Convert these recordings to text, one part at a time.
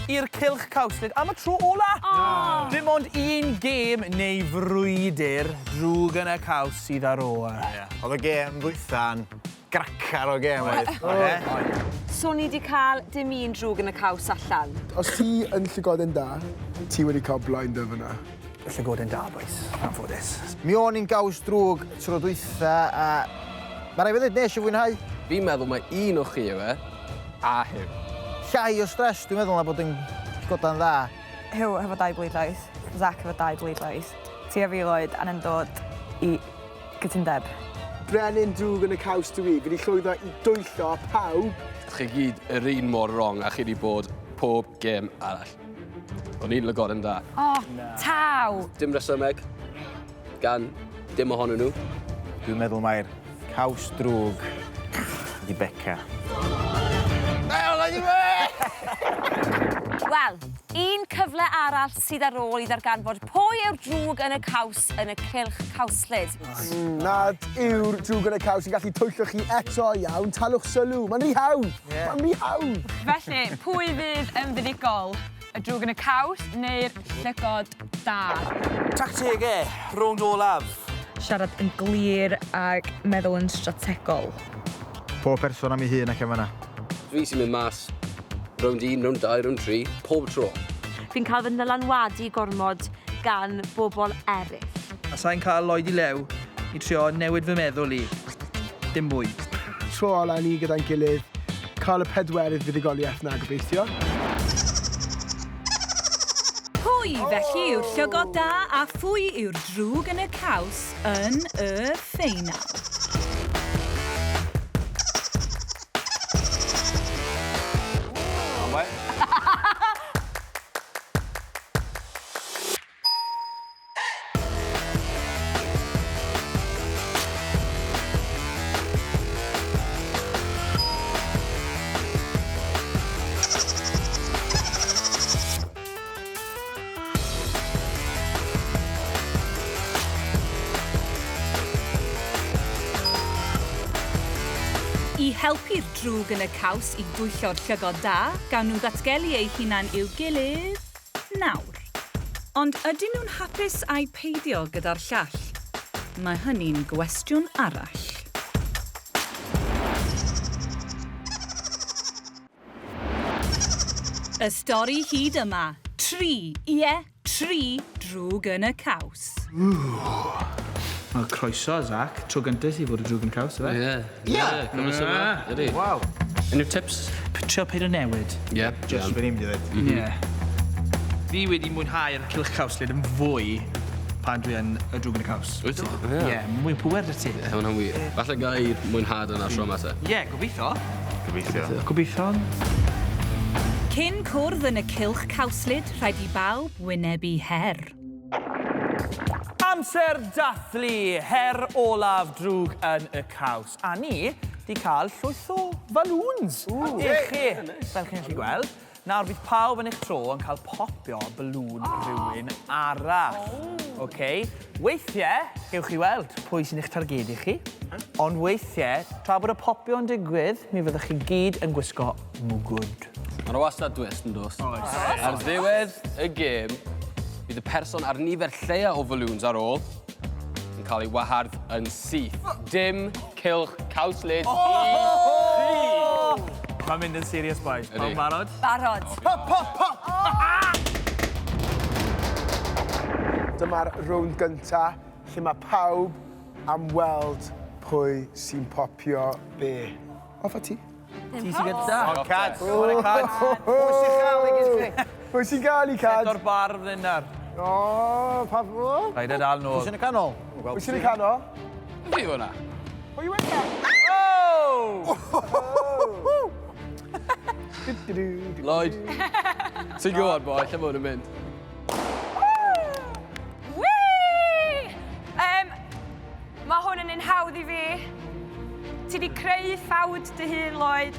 i'r cylch cawslyd am y tro ola! Na! Dim ond un gêm neu frwydr drwg yn y caws sydd ar ôl. Ie. Oedd y gêm ddwytha'n gracar o gêm oedd? Oedd. Oedd. So ni 'di cael dim un drwg yn y caws allan. Os ti yn llygoden da, ti wedi cael blinder fan'na. Llygoden da, bois. Anffodus. Mi o'n i'n gaws drwg tro dwytha a ma' rai' fi ddeud nes i fwynhau. Fi'n meddwl mai un o chi yw e, a Huw. Llai o stress dwi'n meddwl na bod yn llygodan dda. Huw hefo dau bleidlais, Zac efo dau bleidlais, ti a fi Lloyd angen dod i gytundeb. Brenin drwg yn y caws dw i. Fi 'di llwyddo i dwyllo pawb. Chi gyd yr un mor rong a chi 'di bod pob gêm arall. O'n i'n lygoden da. O, taw! Dim resymeg gan dim ohonyn nhw. Dwi'n meddwl mai'r caws drwg ydi Beca. Wel, un cyfle arall sydd ar ôl i ddarganfod pwy yw'r drwg yn y caws yn y cylch cawslyd. Nad yw'r drwg yn y caws yn gallu twyllo chi eto, iawn, talwch sylw, mae'n rhy hawdd! Mae'n rhy hawdd! Felly, pwy fydd yn fuddugol? Y drwg yn y caws neu'r llygod da? Tactegau, rownd olaf. Siarad yn glir ac meddwl yn strategol. Pob person am ei hun allan fan'na. Fi sy'n mynd mas rownd un, rownd dau, rownd tri, pob tro. Fi'n cael fy nylanwadu gormod gan bobl eraill. A sa i'n cael Lloyd i Lew i trio newid fy meddwl i. Dim mwy. Tro ola ni gyda'n gilydd, cael y pedwerydd fuddugoliaeth 'na gobeithio. Pwy felly yw'r llygod da a phwy yw'r drwg yn y caws yn y ffeinal? I helpu'r drwg yn y caws i dwyllo'r llygod da, gawn nhw ddatgelu eu hunan i'w gilydd nawr. Ond ydyn nhw'n hapus ai peidio gyda'r llall? Mae hynny'n gwestiwn arall. Y stori hyd yma, tri, ie, tri drwg yn y caws. Wel, croeso, Zac. Tro gyntaf i ti fod y drwg yn y caws, ife? Ie. Ie. Cyfle yma. Ydi. Waw. Unrhyw tips? Trio peidio newid. Ie. Just be ni'n mynd i ddweud. Ie. Fi wedi mwynhau'r cylch cawslyd yn fwy pan dwi yn y drwg yn y caws. Wyt ti? Ie. Ie, mwy o pŵer 'da ti. Ie, hwnna'n wir. Falle ga i'r mwynhad yna tro 'ma te. Ie, gobeithio. Gobeithio. Gobeithio. Cyn cwrdd yn y cylch cawslyd, rhaid i bawb wynebu her. Amser dathlu! Her olaf drwg yn y caws. A ni 'di cael llwyth o falŵns i chi, fel chi'n gallu gweld. Nawr bydd pawb yn eich tro yn cael popio balŵn rhywun arall. Ok? Weithiau, gewch chi weld pwy sy'n eich targedu chi. Ond weithiau, tra bod y popio'n digwydd, mi fyddwch chi gyd yn gwisgo mwgwd. Mae 'na wastad dwist, yn does? Oes. Ar ddiwedd y gêm, bydd y person â'r nifer lleia o falŵns ar ôl yn cael ei wahardd yn syth. Dim cylch cawslyd i chi! Mae'n mynd yn serious, boys. Pawb barod? Barod. Pop, pop, pop! Dyma'r rownd gynta lle mae pawb am weld pwy sy'n popio be. Off â ti. Ti sy'n gynta. O, cad. Come on, cad. Pwy sy'n gael ei gyd chi? Pwy sy'n gael i cad? Seto'r bar fan hyn nawr. O, pa fo? Rhaid e dal nôl. Pwy sy'n y canol? Pwy sy'n y canol? Fi yw hwnna. Pwy yw e? Oh! Lloyd. Ti'n gwybod, boi, lle mae hwn yn mynd? Whee! Um, Mae hwn yn un hawdd i fi. Ti 'di creu ffawd dy hun, Lloyd.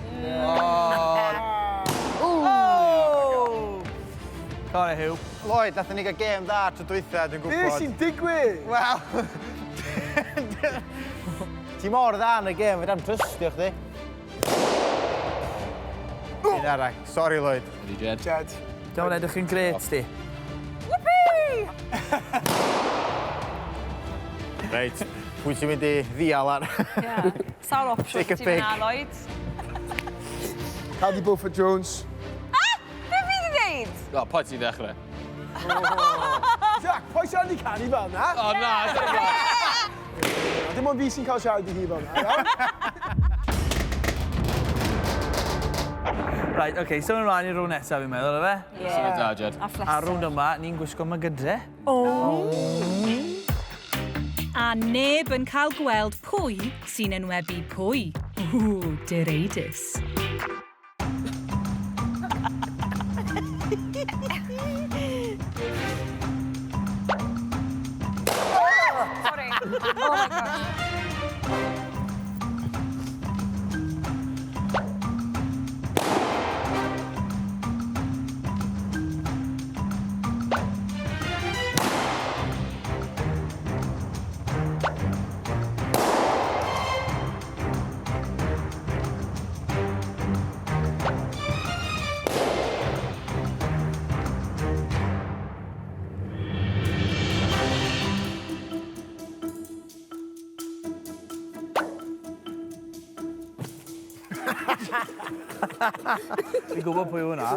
Oh! Sorry, Huw. Lloyd, nathon ni gael gêm dda tro dwytha, dwi'n gwybod. Be sy'n digwydd? Wel, ti mor dda yn y gêm, fedra'm trystio chdi. Un arall. Sorry, Lloyd. Ydy Jed. Jed. Diolch yn edrych yn gret, di. Whoopee! Reit, pwy ti'n mynd i ddial ar? Ie. Sawl opsiwn Take a ti fyna, pick. Lloyd? Cadi Beaufort Jones. Ah! Be fi di ddeud? O, paid ti ddechrau. Jack, pwy siarad i Cadi fel na? O, na, dyna. Dim ond fi sy'n cael siarad i hi fel na, iawn? Right, oce, okay, symud ymlaen i'r rownd nesaf, fi'n meddwl, efe? Ie. Syniad da, Jed. A phleser. A'r rownd yma, ni'n gwisgo mygydre. A neb yn cael gweld pwy sy'n enwebu pwy. Ww, direidus. Sorry. Oh my gosh. Fi'n gwybod pwy yw hwnna.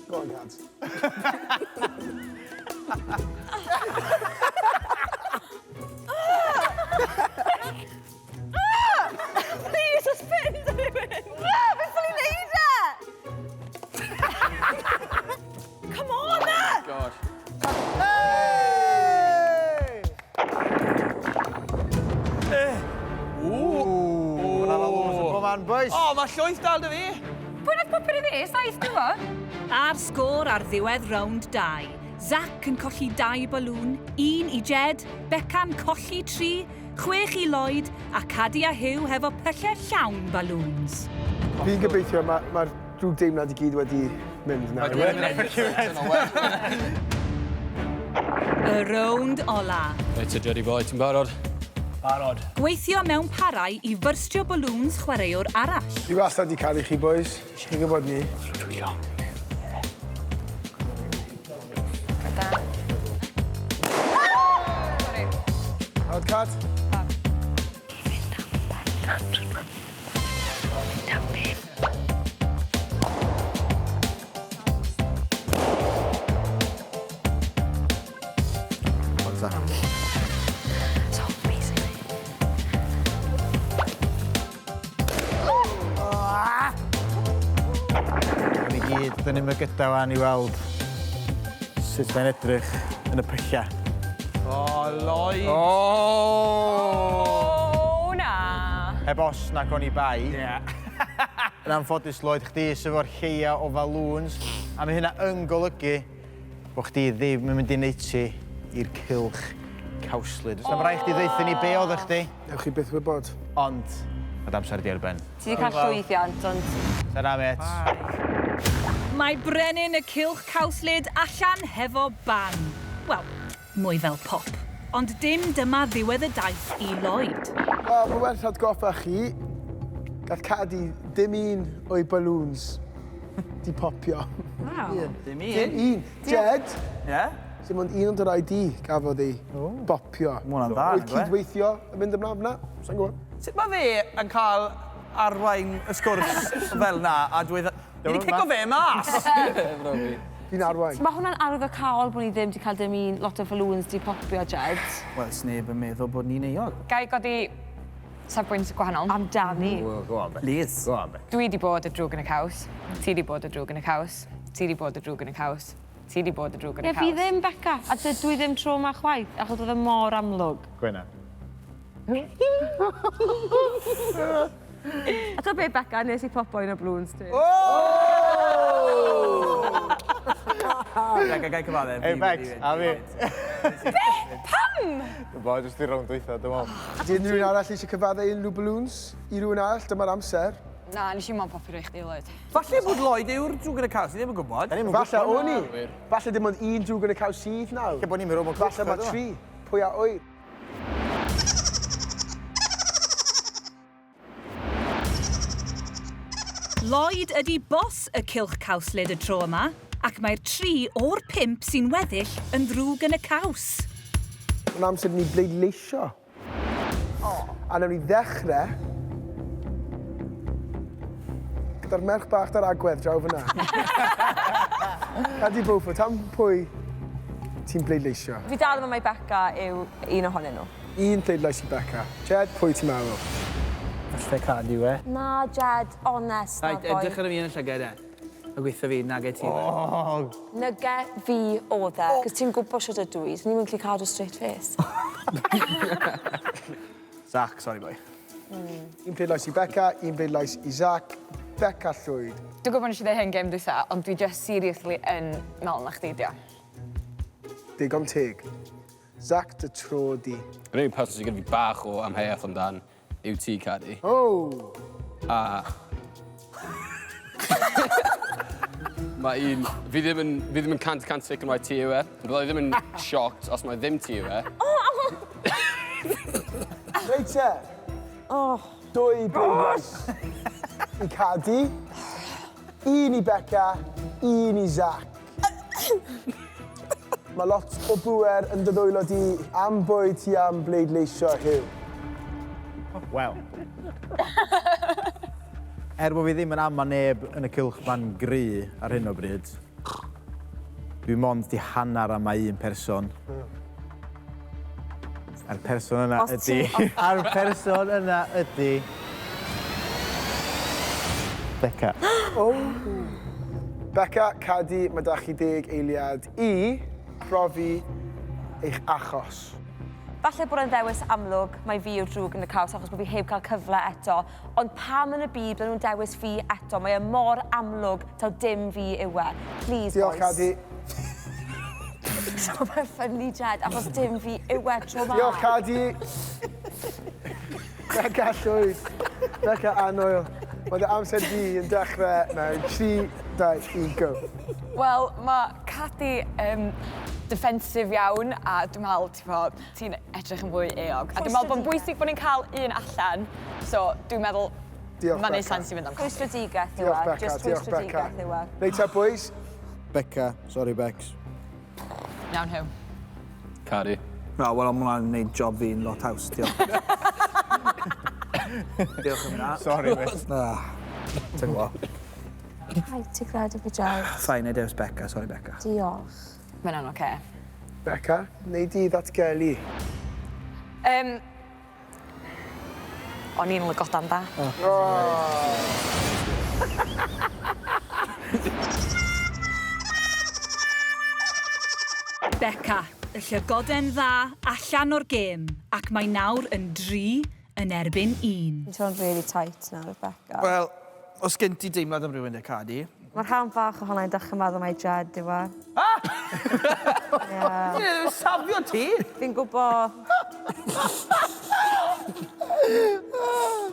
Go on, Cad. Please, just fynd rhywun! Na, fe ffili neud e! Come on, na! Gosh. Hey! Ww, hwnna fel lwys yn bob man, boys. O, mae llwyth dal 'da fi. Pwy nath popio i fi? Saith, dwi'n gwybod. A'r sgôr ar ddiwedd rownd 2. Zac yn colli dau balŵn, un i Jed, Beca'n colli tri, chwech i Lloyd, a Cadi a Huw hefo pyllau llawn balŵns. Fi'n gobeithio mae'r ma drwg deimlad i gyd wedi mynd nawr. Y rownd ola. Reit, te, Jedi boy, ti'n barod? Barod. Gweithio mewn parau i fyrstio balŵns chwaraewr arall. Fi wastad di caru chi, boys. Chi'n gwybod ni. Twylio. Da. Sorry. Hawdd, Cad? What's that? So, basically... Ni gyd, dyn ni'n mygyda wan i weld sut mae'n edrych yn y pyllau. O, Lloyd. O! O, na. Heb os nac oni bai. Ie. Yn anffodus, Lloyd, chdi sydd efo'r lleia o falŵns, a mae hynna yn golygu bod chdi ddim yn mynd i neud ti i'r cylch cawslyd. Os na rhaid chdi ddeutha ni be oedd chdi, Newch chi byth wybod. ond mae amser di ar ben. Ti wedi cael llwyddiant, ond... Ta-ra, mêt. Mae brenin y cylch cawslyd allan hefo bang. Wel, mwy fel pop. Ond dim dyma ddiwedd y daith i Lloyd. Wel, mae werth atgoffa chi, gath Cadi dim un o'i balloons di popio. Wow. Dim Dim un. un. Jed, Ie? dim ond un o'n dy rai di gafodd ei bopio. Ma' hwnna'n dda, Oedd nag yw e? cydweithio yn mynd ymlaen fyna? Sa'n gwybod. Sut mae fe yn cael arwain y sgwrs fel na a dweud... Ni wedi cico fe mas! Fi'n arwain. Mae hwnna'n arwyddocaol bod ni ddim wedi cael dim un lot o balloons di popio, Jed. Wel, sneb yn meddwl bod ni'n euog. Ga i godi safbwynt gwahanol? Amdani. Well, go on, Bec. Please. Go on, Bec. Dwi di bod y drwg yn y caws. Ti di bod y drwg yn y caws. Ti di bod y drwg yn y caws. Ti di bod y drwg yn Ie, y caws. fi ddim, Beca. A dydw i ddim tro 'ma chwaith, achos oedd e mor amlwg. Gwena. A to be, Beca, nes i popo un o balloons ti. Gai, gai cyfadde. Ei, Bex, a fi. Be? Pam? Dwi'n bod, jyst i rownd dwytha, dwi'n meddwl. Ydy unrhyw un arall eisiau cyfadde unrhyw balloons i rhywun arall? Dyma'r amser. Na, nes i mo'n popio rei chdi, Lloyd. Falle bod Lloyd yw'r drwg yn y caws, ni ddim yn gwybod. Falle o'n i. Falle dim ond un drwg yn y caws sydd nawr. Lle bod ni'n mynd rownd Falle mae tri. Pwy a ŵyr. Lloyd ydy bos y cylch cawslyd y tro yma, ac mae'r tri o'r pump sy'n weddill yn ddrwg yn y caws. Mae'n amser i ni bleidleisio. A nawn ni ddechrau gyda'r merch bach da'r agwedd draw fyna. Cadi Beaufort, am pwy ti'n bleidleisio? Fi dal yn meddwl mai Beca yw un ohonyn nhw. Un pleidlais i Beca. Jed, pwy ti'n meddwl? Falle Cadi yw e. Na, Jed, onest na, Reit, boi. edrych ar fi yn y llygad e. A gweitho fi, nage ti. Oh. Nyge fi oedd e, cos ti'n gwybod shwt ydw i, so ni'm yn gallu cadw straight face. Zac, sorry boi. Un pleidlais i Beca, un pleidlais i Zac. Beca Llwyd. Dwi'n gwybod nes i ddeud hyn gêm dwytha, ond dwi just seriously yn meddwl na chdi 'di o. Digon teg. Zac, dy tro di. Yr unig person sydd gyda fi bach o amheuaeth amdan yw ti, Cadi. Oh! A... Mae un... Fi ddim yn, fi ddim yn 100% sicr mai ti yw e. Bydda i ddim yn shocked os mai ddim ti yw e. Reit te. Oh. Dwy bleidlais i Cadi, un i Beca, un i Zac. Mae lot o bŵer yn dy ddwylo di am bwy ti am bleidleisio, Huw. Wel. Er bod fi ddim yn ama neb yn y cylch ma'n gry ar hyn o bryd, dwi mond di hanner ama un person. A'r person yna Os ydi... ti- A'r person yna ydi... Beca. Beca, Cadi, mae da chi deg eiliad i profi eich achos. Falle bod e'n ddewis amlwg mai fi yw'r drwg yn y caws achos bod fi heb cael cyfle eto, ond pam yn y byd bydden nhw'n dewis fi eto? Mae e mor amlwg taw dim fi yw e. Please, Diolch, boys. Cadi. So mae'n ffyni, Jed, achos dim fi yw e tro 'ma. Diolch, Cadi. Beca Llwyd. Beca Annwyl. Mae dy amser di yn dechrau mewn 3, 2, 1, go. Wel, mae Cadi yn defensive iawn, a dwi'n meddwl, ti'n ti'n edrych yn fwy euog. A dwi'n meddwl bod yn bwysig bod ni'n cael un allan, so dwi'n meddwl Diolch, mae'n neud Beca. sens i fynd am Cadi. Rhwystredigaeth yw Diolch, e. Beca. Just Diolch, Beca. rhwystredigaeth yw e. Reit te, boys. Beca, sorry Becs. Iawn, Huw. Cadi. Na, wel, ond ma' hwnna'n neud job fi'n lot haws, diolch. Diolch am hynna. Sorry, mate. Ah, ti'n gwybod. Rhaid ti credu fi, Jed. Fine, na i dewis Beca, sorry Beca. Diolch. Mae hynna'n oce. Beca, nei di ddatgelu. Um, o'n i'n lygodan da. Beca, y llygoden dda, allan o'r gêm, ac mae nawr yn dri yn erbyn un. Fi'n teimlo'n really tight nawr, Beca. Wel, os gen ti deimlad am rhywun de, Cadi? Mae rhan fach ohono i'n dechrau meddwl mai Jed yw e. Ah! Ie. Ti ddim yn safio ti! Fi'n gwybod.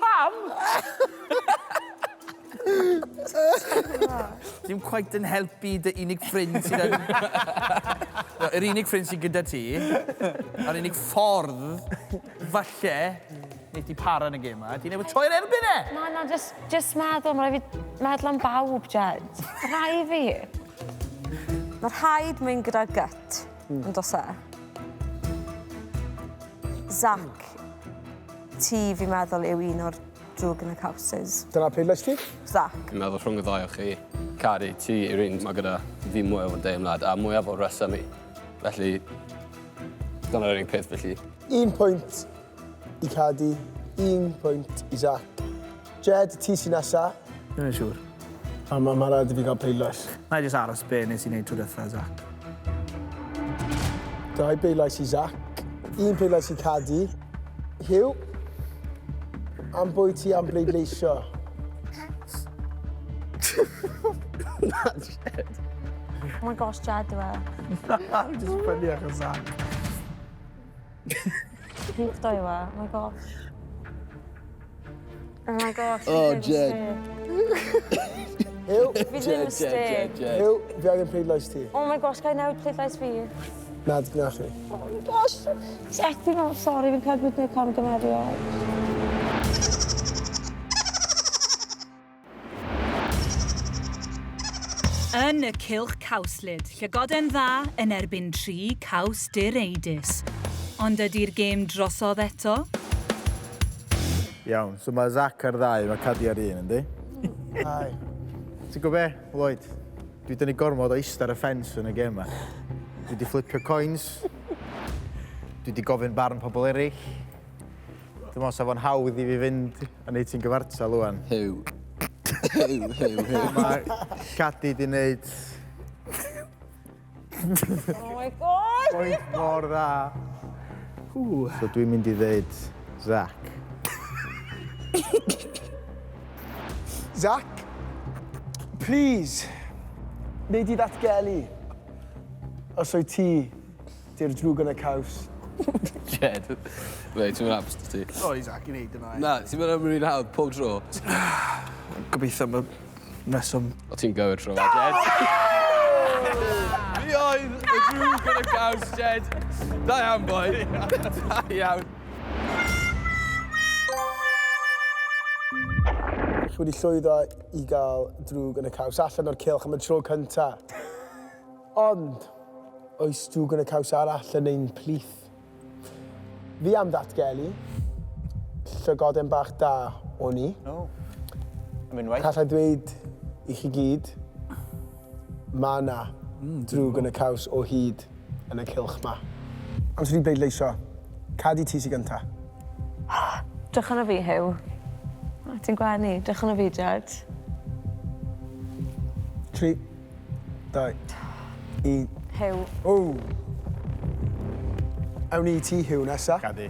Pam? Dim cweit yn helpu dy unig ffrind sydd yn... Yr unig ffrind sydd gyda ti, a'r unig ffordd, falle, wneud ti para yn y gêm 'ma, ti'n newid troi'r erbyn e! Na, na, just, just meddwl, mae rhaid fi meddwl am bawb, Jed. Mae rhaid fi. Mae rhaid mynd gyda gut, yn does e? Zac, ti fi'n meddwl yw un o'r drwg yn y cawsys. Dyna pleidlais ti? Zac. Fi'n meddwl rhwng y ddau o chi, Cadi, ti yw'r un mae gyda fi mwyaf o deimlad a mwyaf o reswm i. Felly, dyna'r unig peth felly. Un pwynt i Cadi, un pwynt i Zac. Jed, ti sy'n nesa. Ddim yn siŵr. A mae ma rhaid i fi gael pleidlais. Na i jyst aros be nes i wneud tro dwytha, Zac. Dau bleidlais i Zac, un pleidlais i Cadi. Huw, am bwy ti am bleidleisio? Oh my gosh, Jed yw e. Just funny achos Zac. Crypto yw e, oh my gosh. Oh my gosh. Oh, Jed. Huw, Fi ddim yn mistake. Huw, fi angen pleidlais ti. Oh my gosh, ga i newid pleidlais fi? Na, na chi. Oh my gosh. Jed, fi'n meddwl, sori, fi'n credu bod ni'n camgymeriad. Yn y cylch cawslyd, llygoden dda yn erbyn tri caws direidus. Ond ydy'r gêm drosodd eto? Iawn, so mae Zac ar ddau, mae Cadi ar un, yndi? Aye. Ti'n gwybod be, Lloyd? Dwi 'di neud gormod o ista ar y ffens yn y gêm 'ma. Dwi 'di fflipio coins. Dwi 'di gofyn barn pobl eraill. Dwi'n meddwl sa fo'n hawdd i fi fynd a neud ti'n gyfartal ŵan. Huw. Huw, Huw, Huw. Mae Cadi 'di neud... Oh my god! Point mor dda. So dwi'n mynd i ddeud Zac. Zac, please, nei di ddatgelu os wyt ti di'r drwg yn y caws. Jed, mate, ti'n mynd hapus 'da ti. Sorry Zac, i neud yna. Na, ti'n mynd am yr un hawdd pob tro. Gobeithio am y reswm. O ti'n gywir tro 'ma, Jed. Fi oedd y drwg yn y caws, Jed. Da iawn, boi. Da iawn. Chi wedi llwyddo i gael drwg yn y caws allan o'r cylch am y tro cynta. Ond, oes drwg yn y caws arall yn ein plith? Fi am ddatgelu llygoden bach da o'n i. O. Am unwaith. Gallai ddweud i chi gyd, mae 'na drwg yn y caws o hyd yn y cylch 'ma. Amser i bleidleisio. Cadi ti sy gynta. Drych arno fi, Huw. O, ti'n gwenu. Drych arno fi, Jed. 3, 2, 1. Huw. O! Awn ni i ti, Huw, nesa. Cadi.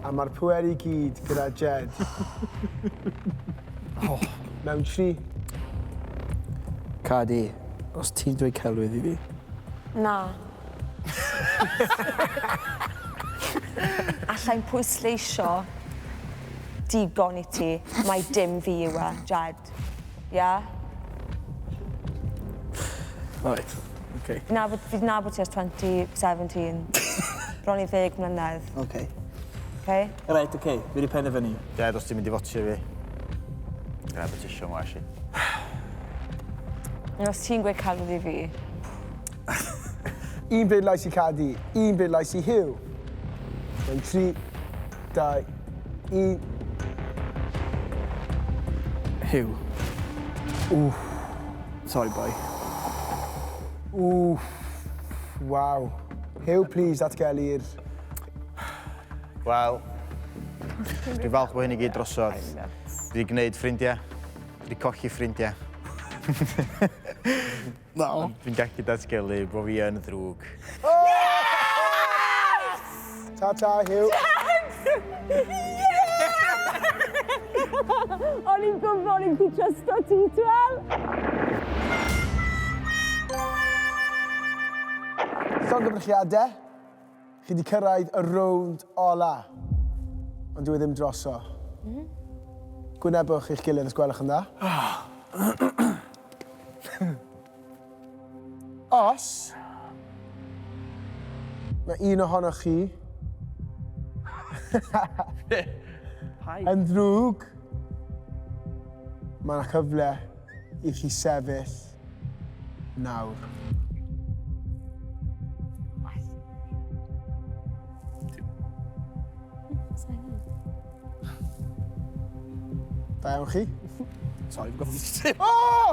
A mae'r pwer i gyd gyda Jed. oh. Mewn tri. Cadi, os ti'n dweud celwydd i fi. Na. Allai'n pwysleisio digon i ti, mai dim fi yw e, Jed. Ie? Right, okay. Nabod, fi 'di nabod ti ers 2017. Bron i ddeg mlynedd. Okay. Okay? Reit, okay, fi 'di penderfynu. Dad, os ti'n mynd i fotio fi. Gwna beth ti isio, ngwash i. Os ti'n gweud celwydd i fi. Un bleidlais i Cadi, un bleidlais i Huw. Mewn 3, 2, 1. Huw. Wff. Sorry, boy. Wff. Waw. Huw, please, datgelu'r... Wel, dwi'n falch bod hyn i gyd drosodd. Dwi wedi gwneud ffrindiau, dwi wedi colli ffrindiau. Na. Ond fi'n gallu datgelu bod fi yn ddrwg. Yes! Ta ta, Huw. O'n i'n gwybod o'n i'n gallu trysto ti, twel! Llongyfarchiadau. Chi 'di cyrraedd y rownd ola. Ond dyw e ddim droso. Gwynebwch eich gilydd os gwelwch yn dda. Os mae un ohonoch chi yn ddrwg, mae yna cyfle i chi sefyll nawr. Da iawn chi. Sorry, we've got... Oh!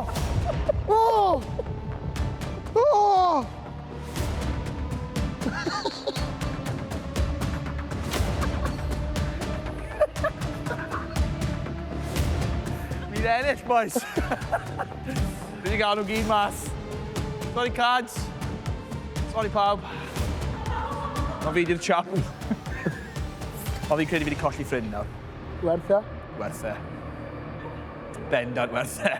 Oh! Oh! Fi'n ennill, boys. Fi wedi gael nhw gyd mas. Sorry, cards. Sorry, pawb. Ond fi di'r champ. Ond fi'n credu fi wedi colli ffrind nawr. Werth e? Werth e. Bendant werth e.